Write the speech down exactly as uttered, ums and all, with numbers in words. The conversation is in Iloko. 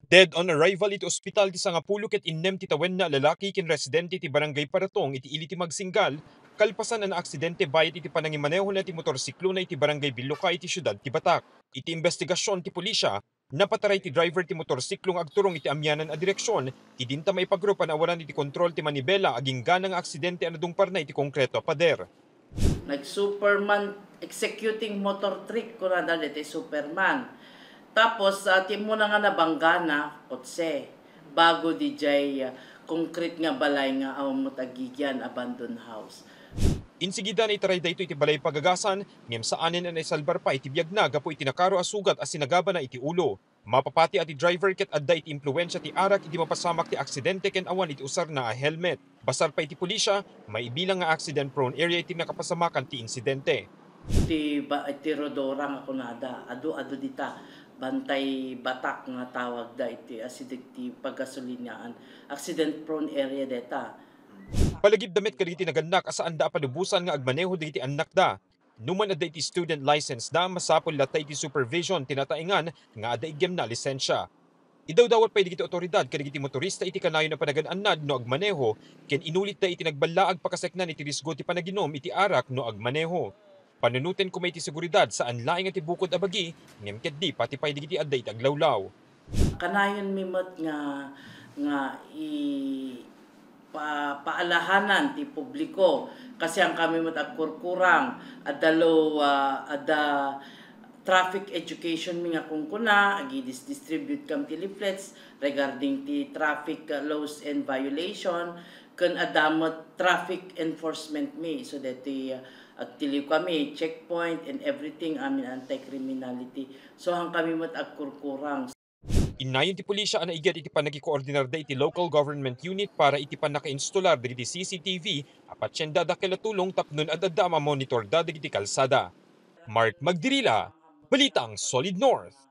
Dead on arrival iti ospital ti sangapulo ket innem ti tawenna a lalaki ken residente iti Barangay Paratong iti ili ti Magsinggal, kalpasan a naaksidente bayat iti panangimanehona ti motorsiklona iti Barangay Billuca iti siudad ti Batac. Iti imbestigasion ti pulisya, napataray ti driver ti motorsiklo nga agturong iti amianan a direksion, ti dinta maipagrup a naawanan iti kontrol ti manibela agingga nga aksidente a nadungparna iti konkreto a pader. Nag-Superman, executing motor trick, kunada daytoy Superman. Tapos, ah, ti immuna nga nabanggana, kotse. Bago didiay, ah, concrete nga balay nga awan met agigian, abandoned house. Insigida, naitaray daytoy iti balay pagagasan, ngem saanen a naisalbar pay ti biagna gapu iti nakaro a sugat a sinagabana iti ulo. Mapapati a ti driver ket adda iti impluensia ti arak idi mapasamak ti aksidente ken awan iti usarna a helmet. Basar pay iti pulisya, maibilang nga accident-prone area iti nakapasamakan ti insidente. Ti ba-, ti Rodora nga kunada, adu, adu dita, Bantay Batac nga tawagda iti asideg ti paggasolinaan. Accident-prone area deta. Palagipda met kadagiti nagannak a saanda a palubosan nga agmaneho dagiti annakda. Numan adda iti student license da, masapul latta iti supervision ti nataengan nga adda iggem na lisensia. Idawdawat pay dagiti awtoridad kadagiti motorista iti kanayon a panagan-annad no agmaneho ken inulitda iti nagballaag pakaseknan iti risgo ti panaginom iti arak no agmaneho. Panunoten koma iti seguridad saan laeng a ti bukod a bagi ngem ketdi pati pay dagiti adda iti aglawlaw. Kanayonmi met nga, nga i-, pa-, paalahanan ti publiko. Kasian kami met agkurkurang, adda law, ah, adda traffic education mi nga kunkuna, agidis-distribute kami ti leaflets regarding ti traffic, ah, laws and violation, ken adda met traffic enforcement mi. So, deti, ah, agtiliw kami, checkpoint and everything, amin anti-criminality. So, han kami met agkurkurang. Innayon ti pulisya a naigat iti pannakikoordinarda iti local government unit para iti pannakainstolar dagiti C C T V a patienda dakkel a tulong tapno ad-adda a mamonitorda dagiti kalsada. Mark Magdirila, Balitang Solid North.